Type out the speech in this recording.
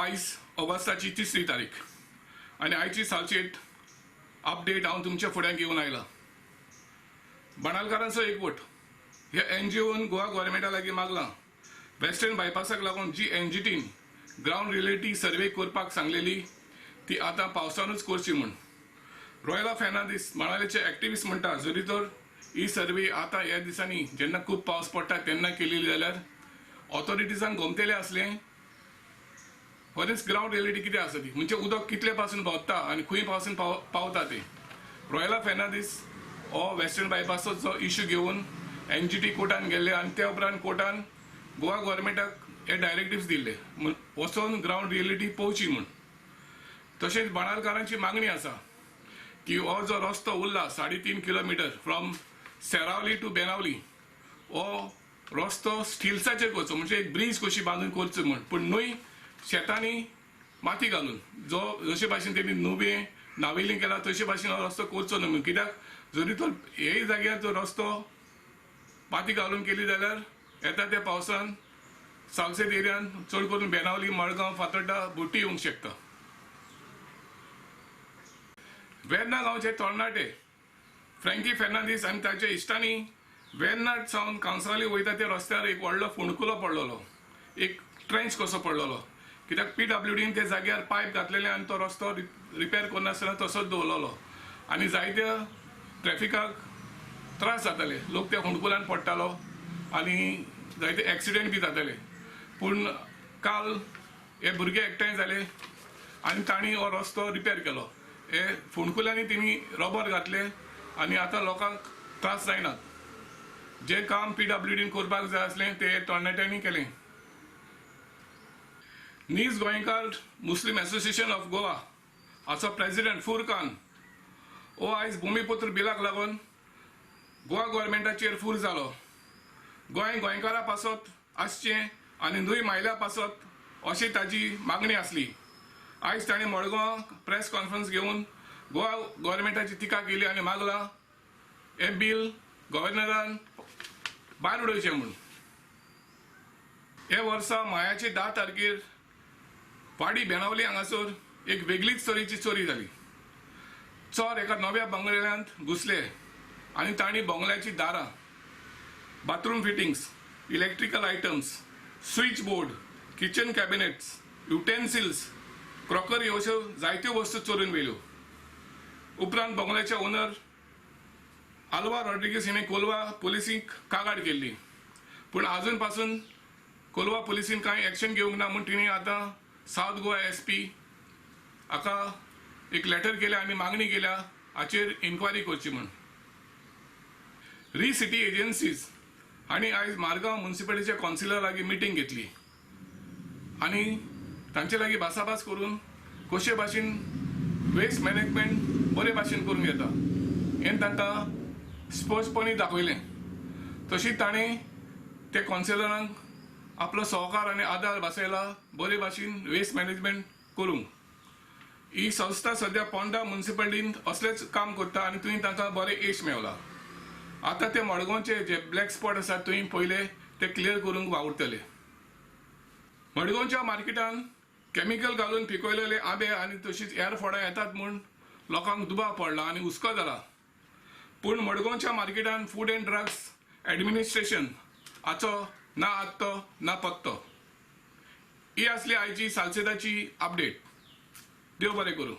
आयज ऑगस्टाची 3 तारीख आनी आयची सालसेद अपडेट हांव तुमच्या फुड्यान घेवन आयला. बाणालकारांचो एकवट ह्या एनजीओन गोवा गव्हर्मेंटा लागीं मागलां वेस्टर्न बायपासाक लागून जी एनजीटीन ग्रावंड रियलिटी सर्वे करपाक सांगलेली ती आतां पावसानूच करची म्हूण. रॉयल फर्नांडीस बाणावलेचे एक्टिविस्ट म्हणटा जरी तर ही सर्वे आतां ह्या दिसांनी जेन्ना खूब पावस पडटा तेन्ना केलेली जाल्यार ऑथॉरिटीजांक गोमतेलें आसलें खरेंच ग्रावंड रियलिटी कितें आसा ती, म्हणजे उदक कितले पासून भोंवता आनी खंय पासून पावता तें. रॉयल फर्नांडीस हो वेस्टर्न बायपासचो जो इश्यू घेवन एनजीटी कोर्टान गेल्ले आनी त्या उपरांत कोर्टान गोवा गव्हर्मेंटाक हे डायरेक्टिव्स दिल्ले वचोन ग्रावंड रियलिटी पळोवची म्हूण. तशेंच बाणालकारांची मागणी आसा की हो जो रस्तो उरला 3.5 kilometre from Seraulim to Benaulim हो रस्तो स्टिल्साचेर करचो, म्हणजे एक ब्रीज कशी बांदून करचो म्हूण, पूण न्हय शेतांनी माती घालून जो जशे भाशेन तेणी नुवें नावेली केला तशे भाशेन हो रस्तो करचो न्हय म्हूण. कित्याक जरी तर हेय जाग्यार जो रस्तो माती घालून केली जाल्यार येता त्या पावसान सालसेत एरियान चड करून बेनावली, मडगांव, फातोड्डा बोटी येवंक शकता. वेर्ना गांवचे तरणाटे फ्रँकी फर्नांडीस आनी ताच्या इश्टांनी वेर्ना सावन कांसावली वयता त्या रस्त्यार एक व्हडलो फोंडकुलो पडलेलो, एक ट्रेंच कसो पडलेलो, कित्याक पीडब्ल्यूडीन त्या जाग्यार पायप घातलेले आनी तो रस्तो रिपेर करनासतना तसोच दवरलेलो आनी जायत्या ट्रॅफिकाक त्रास जाताले, लोक त्या फोंडकुलान पडटालो आनी जायते एक्सिडेंट बी जाताले. पूण काल हे भुरगे एकठांय जाले आनी तांणी हो रस्तो रिपेर केलो. हे फोंडकुलांनी तेणी रबर घातले आनी आतां लोकांक त्रास जायनात. जें काम पीडब्ल्यूडीन करपाक जाय आसलें तें तरणाट्यांनी केलें. नीज गोंयकार मुस्लीम एसोसिएशन ऑफ गोवा हाचो प्रेसिडेंट फुरकान हो आयज भुमिपुत्र बिलाक लागून गोवा गव्हर्मेंटाचेर फूर जालो. गोंय गोंयकारा पासत आसचें आनी न्हय मायल्या पासत अशी ताजी मागणी आसली. आयज ताणें मडगांव प्रेस कॉन्फरन्स घेवन गोवा गव्हर्मेंटाची टिका केली आनी मागलां हें बील गव्हर्नरान भायर उडोवचें म्हूण. हे वर्सा मायाचे 10 तारखेर वाडी बेनावली हांगासर एक वेगळीच तरेची चोरी जाली. चोर एका नव्या बंगल्यांत घुसले आनी तांणी बंगल्याची दारां, bathroom fittings, electrical items, switch board, kitchen cabinets, utensils, crockery अश्यो जायत्यो वस्तू चोरून व्हेल्यो. उपरांत बंगल्याचे ओनर आल्वा रॉड्रिगीस हिणें कोलवा पुलिसीक कागाळ केल्ली, पूण आजून पासून कोलवा पुलिसीन कांय एक्शन घेवंक ना म्हूण तिणें आतां सावथ गोवा एसपी हाका एक लेटर केल्या आनी मागणी केल्या हाचेर इन्क्वायरी करची म्हूण. री सिटी एजन्सीज हांणी आयज मारगांव म्युनिसिपालिटीच्या कावन्सिलर लागीं मिटींग घेतली आनी तांचे लागीं भासाभास करून कशे भाशेन वेस्ट मॅनेजमेंट बरे भाशेन करूंक येता हें तांकां स्पश्टपणी दाखयलें. तशीच ताणें त्या कावन्सिलरांक आपलो सहकार आनी आदार भासयला बरे भाशेन वेस्ट मॅनेजमेंट करूंक. ही संस्था सद्या पोंडा म्युनिसिपालिटीन असलेंच काम करता आनी थंय तांकां बरें येश मेवलां. आतां ते मडगांवचे जे ब्लॅक स्पॉट आसात थंय पयले ते क्लियर करूंक वावुरतले. मडगांवच्या मार्केटान केमिकल घालून पिकयलेले आंबे आनी तशीच हेर फळां येतात म्हूण लोकांक दुबाव पडला आनी हुस्को जाला. पूण मडगांवच्या मार्केटान फूड अँड ड्रग्स एडमिनिस्ट्रेशन हाचो ना आत्तो ना पत्तो. ही आसली आयची सालसेदाची अपडेट. देव बरें करूं.